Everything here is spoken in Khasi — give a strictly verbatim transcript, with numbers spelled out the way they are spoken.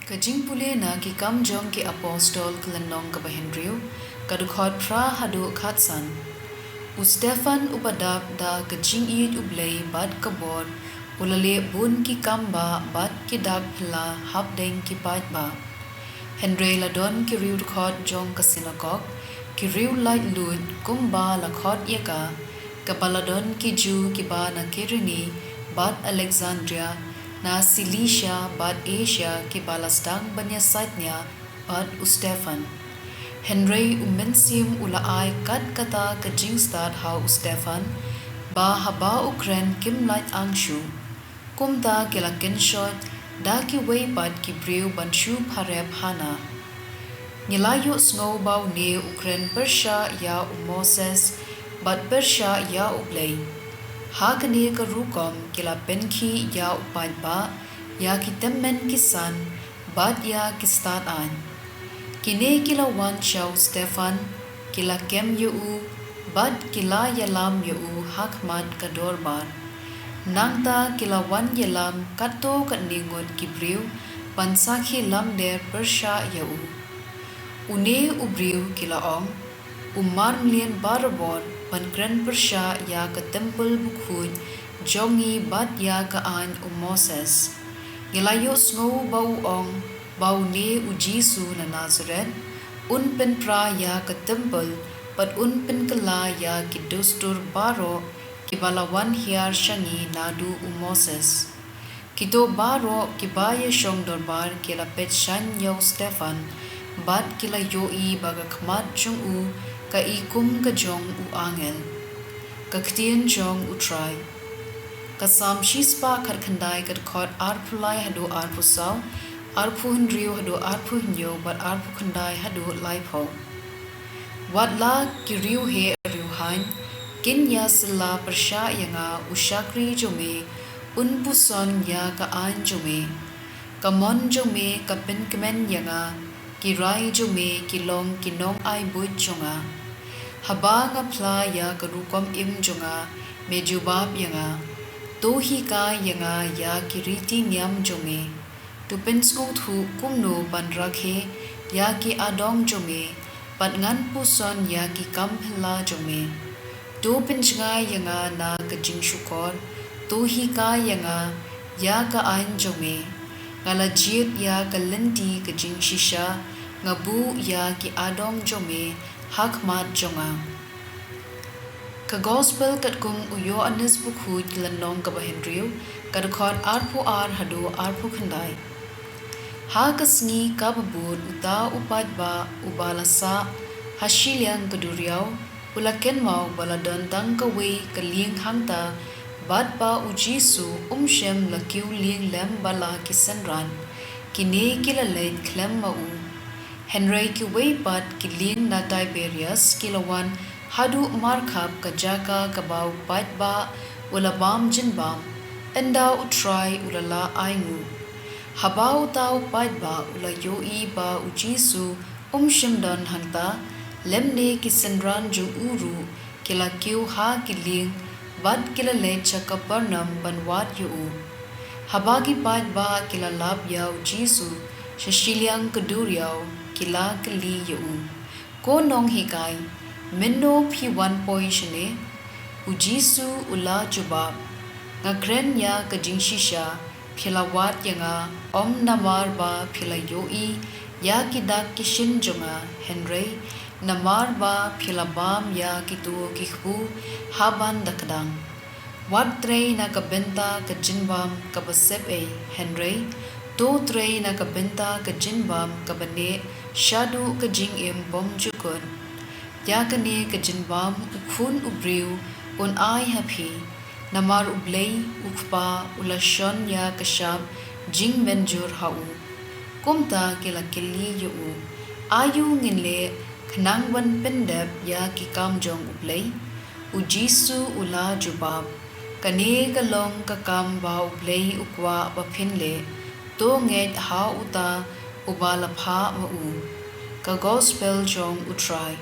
Ka jingpule na Ki Kam jong ki Apostol, ka lynnong kaba hynriew, ka dkhot phra haduh khatsan. U Stephan uba dap da ka jingïeit U Blei bad ka bor, u la leh bun ki kam bah bad ki dak phylla hapdeng ki paidbah. Hynrei la don ki riewdkhot jong ka synagog, ki riewlaitluid kumba la khot ïa ka, kaba la don ki Jiw kiba na Kirene bad Alexandria, na Silisia bad Asia, kiba la sdang ban ïasaid nia bad u Stephan. Hynrei U Mynsiem u la ai kat kata ka jingstad ha u Stephan, ba haba u kren kim lait ang shuh. Kumta ki la kynshoit da kiwei pat ki briew ban shu pharep ha na. Ngi la ïohsngew ba une u kren pyrshah ïa u Moses bad pyrshah ïa U Blei. Ha kane ka rukom ki la pynkhih ïa u paidbah, ïa ki tymmen ki san bad ïa ki stad aiñ. Kine ki la wan sha u Stephan, ki la kem ïa u bad ki la ïalam ïa u ha khmat ka dorbar. Nangta ki la wan ïalam katto katne ngut ki briew ban sakhi lamler pyrshah ïa u. Une u briew, ki la ong, u marmlien barabor ban kren pyrshah ïa ka templ bakhuid jong ngi bad ïa ka aiñ u Moses. Ngi la ïohsngew ba u ong ba une u Jisu na Nasareth un pynpra ïa ka templ bad un pynkylla ïa ki dustur baroh kiba la wan hiar sha ngi naduh u Moses. Kito baroh kiba ïashong dorbar ki la peit shaiñ ïa u Stephan bad ki la ïohi ba ka khmat jong u ka i kum ka jong u angel. Ka ktien jong U Trai. Ka Salm shispah khatkhyndai, ka dkhot arphew lai haduh arphew saw, arphew hynriew haduh arphew hynñiew bad arphew khyndai haduh laiphew. Wat la ki riewheh riewhaiñ kin ïasylla pyrshah ïa nga, u shakri jong me un puson ïa ka aiñ jong me. Ka mon jong me ka pynkmen ïa nga, ki rai jong me ki long ki nongai buit jong nga. Haba nga phla ïa ka rukom im jong nga, me jubab ïa nga. To hikai ïa nga ïa ki riti niam jong me. To pynsngewthuh kumno ban rakhe ïa ki adong jong me, bad ngan puson ïa ki kam phylla jong me. To pynjngai ïa nga na ka jingshukor, to hikai ïa nga ïa ka aiñ jong me. Nga la jied ïa ka lynti ka jingshisha, nga buh ïa ki adong jong me ha khmat jong nga. Ka Gospel katkum u Ïoannis Bakhuid, ka lynnong kaba hynriew, ka dkhot arphew ar haduh arphew khyndai. Ha ka sngi kaba bud, uta u paidbah uba la sah ha shiliang ka duriaw u la kynmaw ba la don tang kawei ka lieng hangta, bad ba u Jisu um shym la kiew lieng lem bad la ki synran. Kine ki la leit khlem ma u. Hynrei kiwei pat ki lieng na Tiberias ki la wan haduh markhap, ka jaka kaba u paidbah u la bam jingbam, ynda U Trai u la lah ainguh. Haba uta u paidbah u la ïohi ba u Jisu um shym don hangta, lymne ki synran jong u ruh, ki la kiew ha ki lieng bad ki la leit sha Kapernaum ban wad ïa u. Haba ki paidbah ki la lap ïa u Jisu sha shiliang ka duriaw, ki la kylli ïa u, Ko Nonghikai, mynno phi wan poi shane? U Jisu u la jubab, Nga kren ïa ka jingshisha, phi la wad ïa nga, ym namar ba phi la ïohi ïa ki dak ki shin jong nga, hynrei namar ba phi la bam ïa kito ki kpu ha ban da kdang. Wat trei na ka bynta ka jingbam kaba sepei, hynrei to trei na ka bynta ka jingbam kaba neh shaduh ka jingim bymjukut. Ïa kane ka jingbam U Khun u Briew un ai ha phi, namar U Blei U Kpa u la shon ïa ka shap jingmynjur ha u. Kumta ki la kylli ïa u, Aïu ngin leh khnang ban pyndep ïa ki kam jong U Blei? U Jisu u la jubab, Kane ka long ka kam ba U Blei u kwah ba phin leh. To ngeit ha uta uba la phah ma u. Ka Gospel jong U Trai.